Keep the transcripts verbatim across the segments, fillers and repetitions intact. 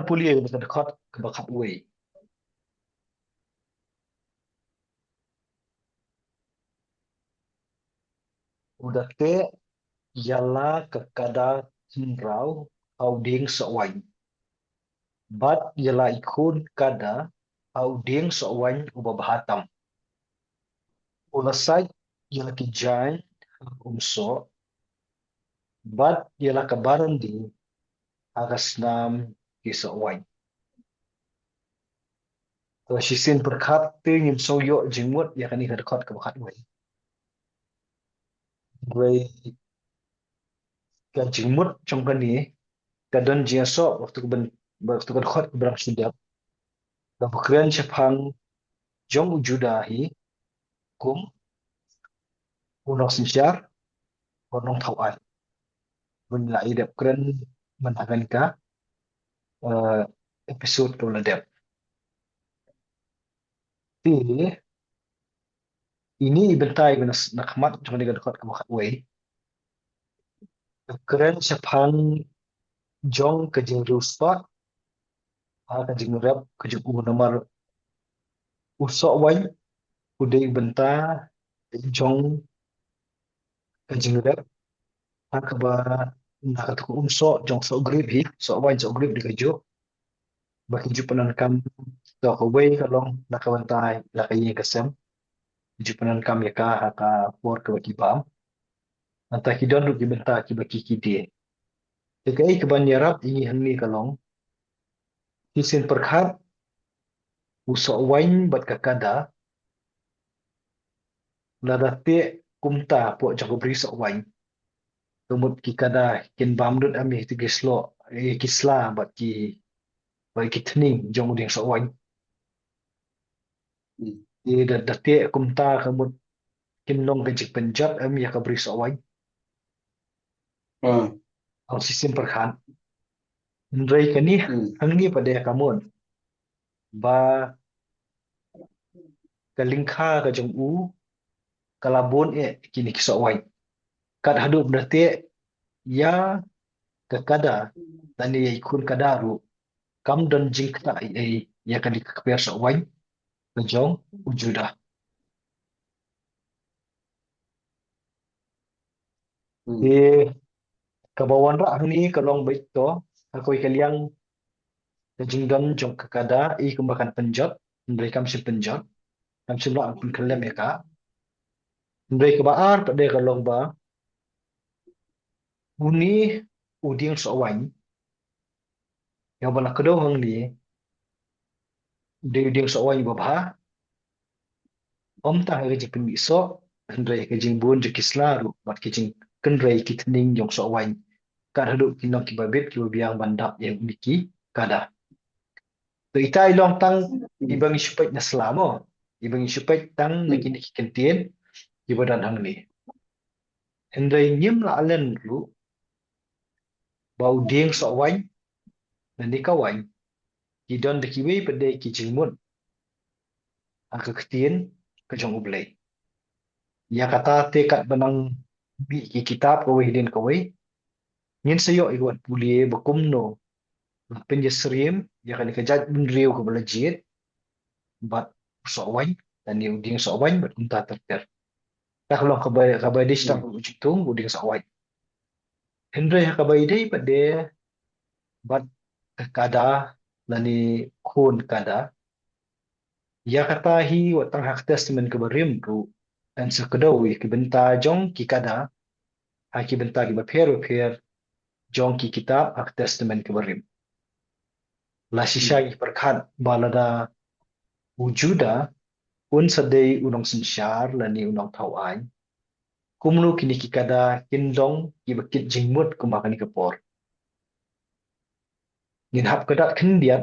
pule ïa ka dkhot kaba khatwei. U da teh ïa la ka kada khynraw ha u dieng sohwaiñ, bad ïa la i khun kada ha u dieng sohwaiñ uba bha tam. U la sait ïa la ki jaiñ ha ka umsoh, bad ïa la ka barandi ha ka snam ki sohwaiñ. Te shisien pyrkhat te ngim sngew ïoh jingmut ïa kane ka dkhot kaba khatwei. Hynrei ka jingmut jong kane ka don jingïasoh bad kato ka dkhot kaba dang shu dep. Kaba kren shaphang jong u Judah hi kum u nongsynshar bad u nongthaw aiñ. Bad ngi la ïa dep kren mynta ha kane ka, eh, episode kaba la dep. Te ine i bynta iba na, na khmat jong kane ka dkhot kaba khatwei. Ka kren shaphang jong ka jingriewspah ha ka jingrep ka jong u, namar u sohwaiñ u dei u bynta jong ka jingrep ha kaba na kato ka umsoh jong soh grip hi, sohwaiñ soh grip dei kajuh. Ba ki ju pyndonkam, to kawei ka long na ka bynta la ka ïing ka sem. Ki ju pyndonkam ïa ka ha ka por kaba ki bam. Nangta ki don ruh ki bynta kiba ki, ki die. Te kaei kaban ïarap ïa ngi hangne ka long, shisien pyrkhat u sohwaiñ bad ka kada, lada teh kumta hapoh jong ka bri sohwaiñ, ka mut ki kada kin bam lut em ïa ki sloh, ïa ki sla bad ki, bad ki tning jong u dieng sohwaiñ. Hmm. Te da, da teh kumta ka mut kin long ka jingpynjot em ïa ka bri sohwaiñ. Hmm. Ong shisien pyrkhat. Hynrei kane, hmm, hangne pat de ka mut ba ka lyngkha ka jong u ka la bun eh kine ki sohwaiñ. Kat haduh ba da teh ïa ka kada lane ïa i khun kada ruh, kam don jingktah ei ei ïa kane ka kper sohwaiñ ka jong u Judah. Hmm. Te kaba wanrah hangne ka long beit to, ha kawei ka liang ka jingdon jong ka kada i kumba kan pynjot, hynrei kam shym pynjot, kam shym lah ban pynkhyllem ïa ka. Hynrei kaba ar pat de ka long ba une u dieng sohwaiñ, ïa ba la kdew hangne, dei u dieng sohwaiñ uba bha. Ym tang ha ka jingpynmih soh, hynrei ha ka jingbun jong ki sla ruh bad ki jingkynrei ki tning jong sohwaiñ, kat haduh kin long kiba bit kiba biang ban dap ïa une ki kada. To ita i long tang iba ngi shu peit na sla mo, iba ngi shu peit tang na kine ki kyntien kiba don hangne. Hynrei ngim lah len ruh ba u dieng sohwaiñ lane ka waiñ ki don da kiwei pat de ki jingmut ha ka ktien ka jong U Blei. Ïa kata te katba nang mih ki kitab kawei hadien kawei, ngin sa ïoh ïa ka ban pule ba kumno ban pynïasyriem ïa kane ka jaitbynriew kaba la jied bad u sohwaiñ lane u dieng sohwaiñ bad kumta ter ter. Kata ka long kaba, kaba dei shisha u jingthung u dieng sohwaiñ. Hynrei ha kaba ïadei pat de bad ka kada lane khun kada, ïa kata hi wat tang ha ka Testament kaba rim ruh yn sa kdew ïa ki bynta jong ki kada ha ki bynta kiba pher bapher jong ki kitab ha ka Testament kaba rim. La shisha ngi pyrkhat ba lada u Judah un sa dei u nongsynshar lane u nongthaw aiñ, kumno kine ki kada kin long kiba kit jingmut kum ha kane ka por? Ngin hap kyndat khyndiat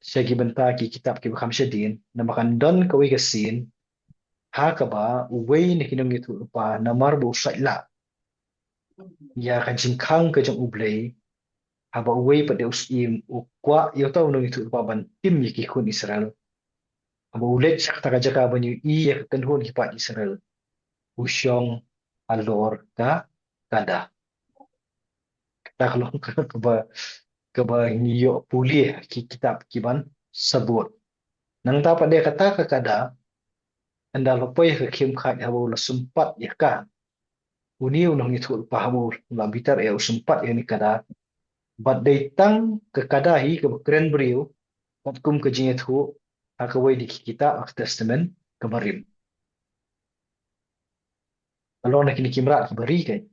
sha ki bynta ki kitab kiba kham shadien, namar kan don kawei ka sien ha kaba uwei na ki nongïathuhlypa namar ba u sait lah ïa ka jingkhang ka jong U Blei, haba uwei pat de u syiem u kwah ïa uta u nongïathuhlypa ban tim ïa ki khun Israel. Haba u leit sha kata ka jaka ban ïohi ïa ka kynhun ki paid Israel, u shong halor ka kada. Kata ka long kaba kaba ngi ïoh pule ha ki kitab kiban sabot. Nangta pat de kata ka kada, ynda la poi ha ka khim khaid haba u la sympat ïa ka, une u nongïathuhlypa haba u la bitar ïa u sympat ïa kane ka kada. Bad dei tang ka kada hi kaba kren briew, katkum ka jingïathuh ha kawei de ki kitab ha ka Testament kaba rim. Ka long na kine ki mrad kiba ri kein.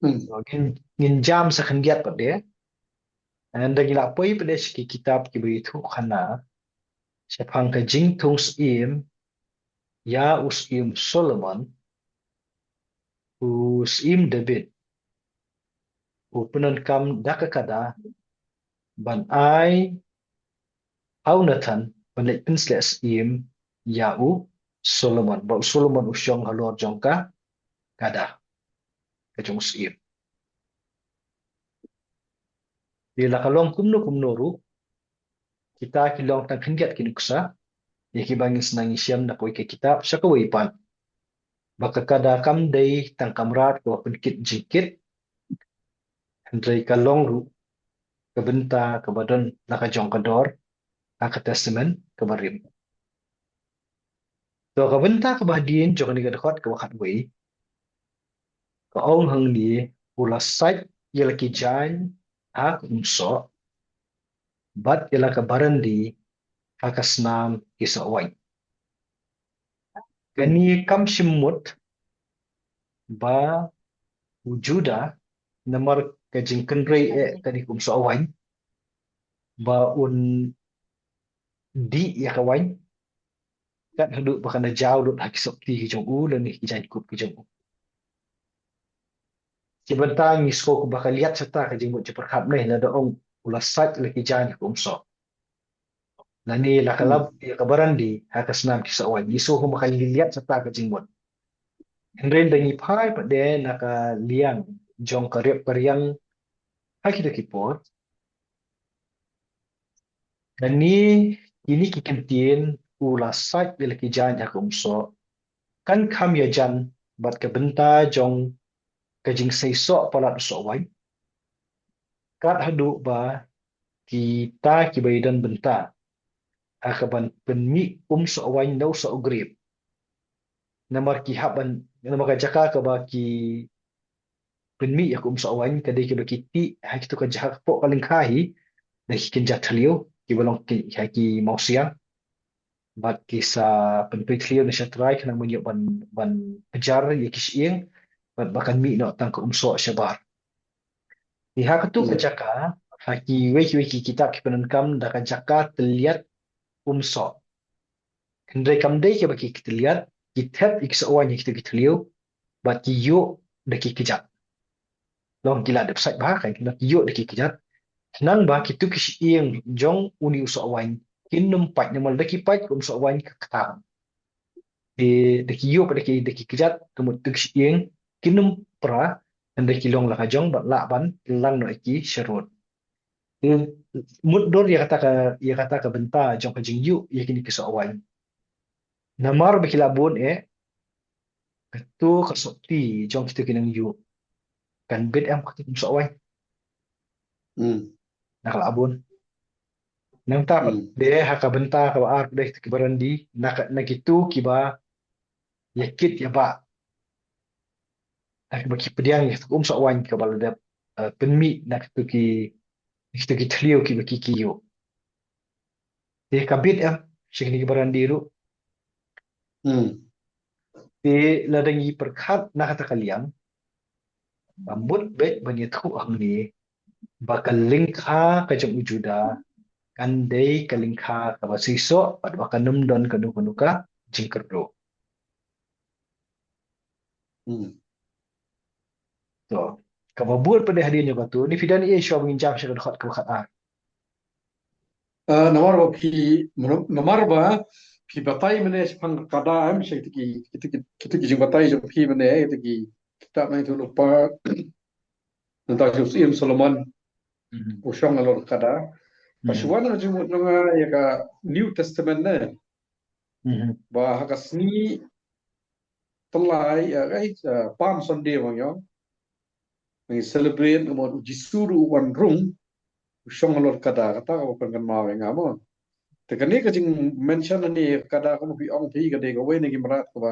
Hmm. Ngin, ngin jam sa khyndiat pat de. Ynda ngi la poi pat de sha ki kitab kiba ïathuhkhana shaphang ka jingthung syiem ïa u syiem Solomon, u syiem David u pyndonkam da ka kada ban ai ha u Nathan ban leit pynsleh syiem ïa u Solomon, ba u Solomon u shong halor jong ka kada ka jong u syiem. Te la ka long kumno kumno ruh, kita ki long tang khyndiat ki nuksa ïa kiba ngin sa nang ïashem na kawei ka kitab sha kawei pat. Ba ka kada kam dei tang ka mrad kaba pynkit jingkit, hynrei ka long ruh ka bynta kaba don la ka jong ka dor ha ka Testament kaba rim. To, ka bynta kaba hadien jong kane ka dkhot kaba khatwei ka ong hangne, u la sait ïa la ki jaiñ ha ka umsoh bad ïa la ka barandi ha ka snam ki soh waiñ. Kane kam shym mut ba u Judah, namar ka jingkynrei eh kane ka umsoh waiñ, ba un dih ïa ka waiñ kat haduh ba kan da jaw lut ha ki sohkti ki jong u lane ki jaiñkup ki jong u. Ki bynta ngi sngewkmen ba ka liat shata ka jingmut jingpyrkhat ne, lada ong u la sait la ki jaiñ ha ka umsoh lane la ka lap ïa ka barandi ha ka snam ki soh waiñ, ngi sngewkmen ba ka liat shata ka jingmut. Hynrei ynda ngi phai pat de na ka liang jong ka riap ka riang ha kita ki por, kane, kine ki kyntien u la sait ïa la ki jaiñ ha ka umsoh kan kham ïajan bad ka bynta jong ka jingseisoh palat u soh waiñ, kat haduh ba kita kiba ïadon bynta ha kaban pynmih um soh waiñ na u soh grep, namar ki hap ban, namar ka jaka kaba ki pynmih ïa ka um soh waiñ ka dei kaba ki tih ha kito ka jaka, hapoh ka lyngkha hi da ki kynja thliew kiba long ki, ha ki mawsiang. Bad ki sa pynpei thliew na sha trai khnang ban ïoh ban, ban pjar ïa ki shyieng bad ba kan mih noh tang ka um soh shabar. Te ha katu ka jaka, ha kiwei kiwei ki kitab ki pyndonkam da ka jaka tylliat um soh. Hynrei kam dei kaba ki tylliat, ki thep ïa ki soh waiñ ha kito ki thliew bad ki ïuh da ki kjat. Long ki la dep sait bha, kan ki ïuh da ki kjat. Khnang ba kito ki shyieng jong une u soh waiñ kin ym pait, namar lada ki pait ka um soh waiñ ka kthang. Te da ki ïuh da ki, da ki kjat, ka mut kito ki shyieng kin ym pra, hynrei ki long la ka jong bad lah ban lang noh ïa ki sharud. Te mutdur ïa kata ka, ïa kata ka bynta jong ka jingïuh ïa kine ki soh waiñ. Namar ba ki la bun eh, kato ka sohkti jong kito ki nongïuh kan bit em kato ka um soh waiñ. Hmm. Na ka la bun. Nangta pat de ha ka bynta kaba ar de kito ki barandi, na ka, na kito kiba ïa kit ïa bah. Ha kaba ki pdiang ïa kito ki um soh waiñ kaba la dep, eh, pynmih na kito ki, kito ki thliew kiba ki, ki ïuh. Te ka bit em sha kine ki barandi ruh. Hmm. Te lada ngi pyrkhat na kata ka liang, ka mut beit ban ïathuh hangne ba ka lyngkha ka jong u Judah kan dei ka lyngkha kaba seisoh bad ba kan ym don kano kano ka jingkyrduh. Hmm. To, kaba bud pat de hadien jong katu, ne phi don ei ei shuwa ba ngin jam sha ka dkhot kaba khatar? Ah, namar ba phi, namar ba phi batai mynne shaphang ka kada, em, sha kita ki, kita ki, kita ki jingbatai jong phi mynne, kita ki, kita na itu lupa. Nangta u Syiem Solomon, mhm, u shong halor ka kada. Ba, mhm, shuwa na jingmut jong nga ïa ka New Testament ne. Mhm. Ba ha ka sngi Tlai, ïa, eh, Palm Sunday ma ngi ong. Ma ngi celebrate, ka mut u Jisu ruh u wan rung u shong halor kada, kata kaba pynkynmaw ïa nga mo. Te kane ka jingmention hangne ïa ka kada, kumba phi ong phi, ka dei kawei na ki mrad kaba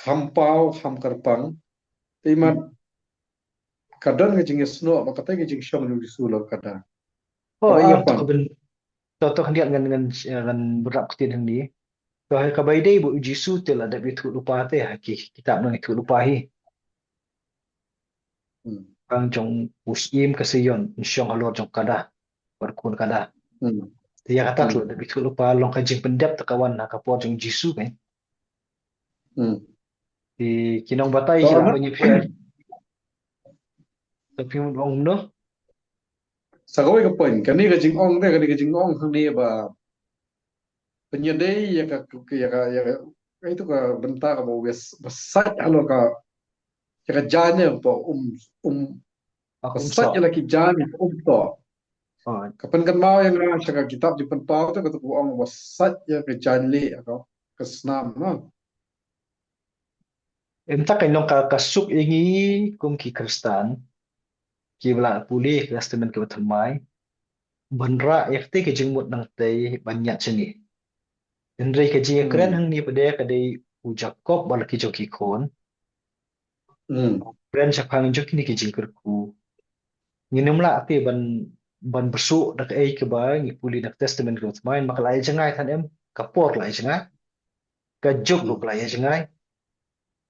kham paw, kham kyrpang. Te imat ka don ka jingïasnoh ba katei ka jingshong jong u Jisu halor kada. Oh, kaba ïa ar to pang. Ka ben to to khyndiat ngan ngan ngan bynrap ktien hangne. To ha kaba ïadei bad u Jisu te la dep ïathuh lypa te ha ki kitab nongïathuh lypa hi. Hmm. Tang jong u Syiem ka Sion, un shong halor jong kada, bad khun kada. Hmm. Te ïa kata Hmm. la dep ïathuh lypa, long ka jingpyndep te ka wan ha ka por jong u Jisu kan. Hmm. Te ki nongbatai To, ki la ano? ban ïapher. Te phi mut ong kumno? Sa kawei ka point, kane ka jingong te, kane ka jingong hangne ba pynïadei ïa ka, ïa ka, ïa ka, ïa ka, ïa ka bynta kaba u ba sait halor ka, ïa ka jaiñ ba um, um, Ah, ba um sait soh. Ïa la ki jaiñ ba um soh. Oh. Ka pynkynmaw ïa nga sha ka kitab Jingpynpaw te, kata ka ong ba sait ïa ka jaiñ lieh, ka, ka snam, no? Em, ta ka long ka, ka suk ïa ngi kum ki Khristan kiba la pule Testament kaba thymmai, ban rah ïa katei ka jingmut nangtei ban ïaid shane. Hynrei ka jingkren Hmm. hangne pat de ka dei u Jakob bad la ki jong ki khun. Hmm. Kren shaphang jong kine ki jingkyrkhu. Ngin ym lah te ban, ban pyrshah da kaei kaba ngi pule na ka Testament kaba thymmai, ma ka la ïa jngai than em, ka por la ïa jngai. Ka juk Hmm. ruh ka la ïa jngai.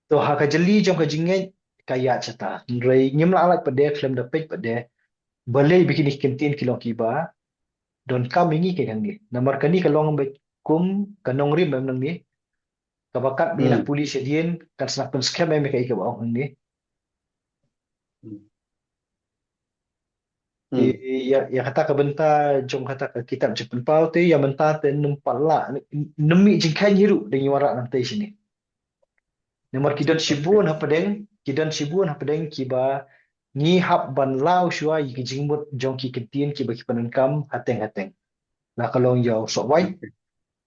To ha ka jali jong ka jingngeit ka ïaid shata. Hynrei ngim lah lait pat de khlem da peit pat de balei ba kine ki kyntien ki long kiba donkam ïa ngi ka hangne. Namar kane ka long beit kum ka nongrim em nangne. Kaba kat ba ngi la Hmm. pule shadien kan sa pynskhem em ïa kaei kaba ong hangne. Hmm. Hmm. Ïa, ïa kata ka bynta jong kata ka kitab Jingpynpaw te, ïa mynta te ym pat lah, ym mih jingkheiñ hi ruh da ngi wanrah nangtei shane. Namar ki don shibun Okay. hapdeng, ki don shibun hapdeng kiba ngi hap ban law shuwa ïa ki jingmut jong ki kyntien kiba ki pyndonkam hateng hateng. La ka long ïa u sohwai, Okay.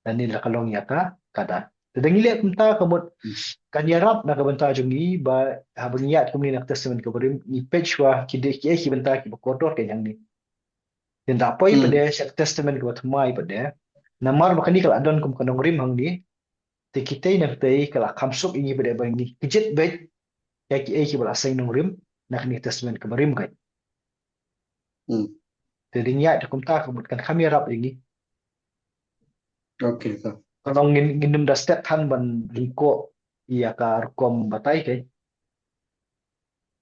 lane la ka long ïa ka kada. Te da ngi leh kumta ka mut Hmm. kan ïarap na ka bynta jong ngi ba haba ngi ïaid kumne na ka Testament kaba rim, ngi peit shuwa ki dei kiei ki bynta kiba kordor ka hangne. Te da poi Hmm. pat de sha ka Testament kaba thymmai pat de. Namar ba kane ka la don kum ka nongrim hangne. Te kitei nangtei ka la kham suk ïa ngi pat de ba ngi kjit beit ïa kiei kiba la seng nongrim na kane ka Testament kaba rim ka. Hmm. Te da ngi ïaid kumta ka mut kan kham ïarap ïa ngi. Okay, sir. Ka long ngin, ngin ym da stet than ban lyngkhuh ïa ka rukom batai ka.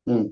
Hmm.